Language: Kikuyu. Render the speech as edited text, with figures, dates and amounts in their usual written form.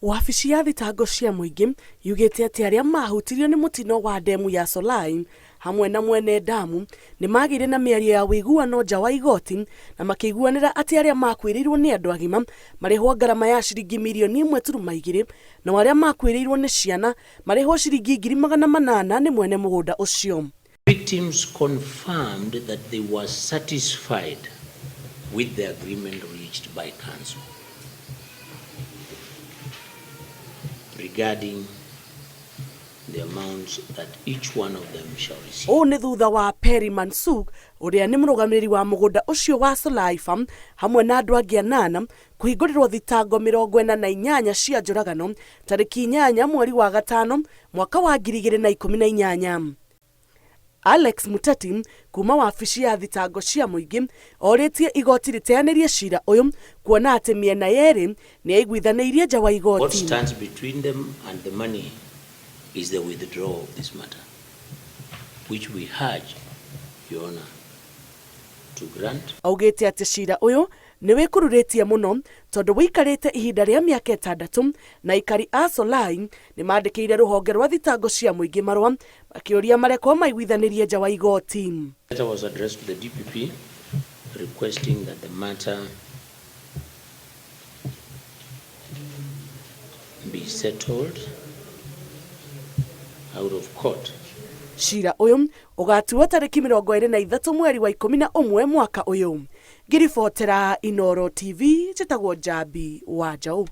Wabici ya thitango cia mũingĩ yugĩte atĩ arĩa mahutirio nĩ mũtino wa ndemu ya Solai hamwe na mwene ndamu nĩ magĩire na mĩario ya ũiguano nja wa igoti na makĩiguanĩra atĩ arĩa makuĩrĩirwo nĩ andũ agima marĩhwo ngarama ya ciringi mirioni 1.2 nao arĩa makuĩrĩirwo nĩ ciana marĩhwo ciringi 800,000 nĩ mwene mũgũnda ũcio. Victims confirmed that they were satisfied with the agreement reached by council regarding the amounts that each one of them shall receive. Ũũ nĩ thutha wa Perry Mansuk ũrĩa nĩ mũrũgamĩrĩri wa mũgũnda ũcio wa Solai Farm hamwe na andũ angĩ anana kũhingũrĩrwo thitango 48 cia njũragano tarĩki 8 mweri wa gatano mwaka wa 2018. Alex Muteti kuma wabici ya thitango cia mũingĩ orĩtie igoti rĩteanĩrie cira ũyũ kuona atĩ mĩena yerĩ nĩ yaiguithanĩirie nja wa What igoti. stands between them and the money is the withdrawal of this matter, which we urge, Your Honor, to grant. Augĩte atĩ cira ũyũ nĩ wĩkururĩtie mũno tondũ wĩikarĩte ihinda rĩa mĩaka ĩtandatũ na aikari a Solai nĩ mandĩkĩire rũhonge rwa thitango cia mũingĩ marũa makĩũria marekwo maiguithanĩrie nja wa igoti. Letter was addressed to the DPP requesting that the matter be settled out of court. Cira ũyũ ũgatuo tarĩki 23 mweri wa 11 mwaka ũyũ. Ngĩribotera Inooro TV njĩtagwo Njambi wa Njaũ.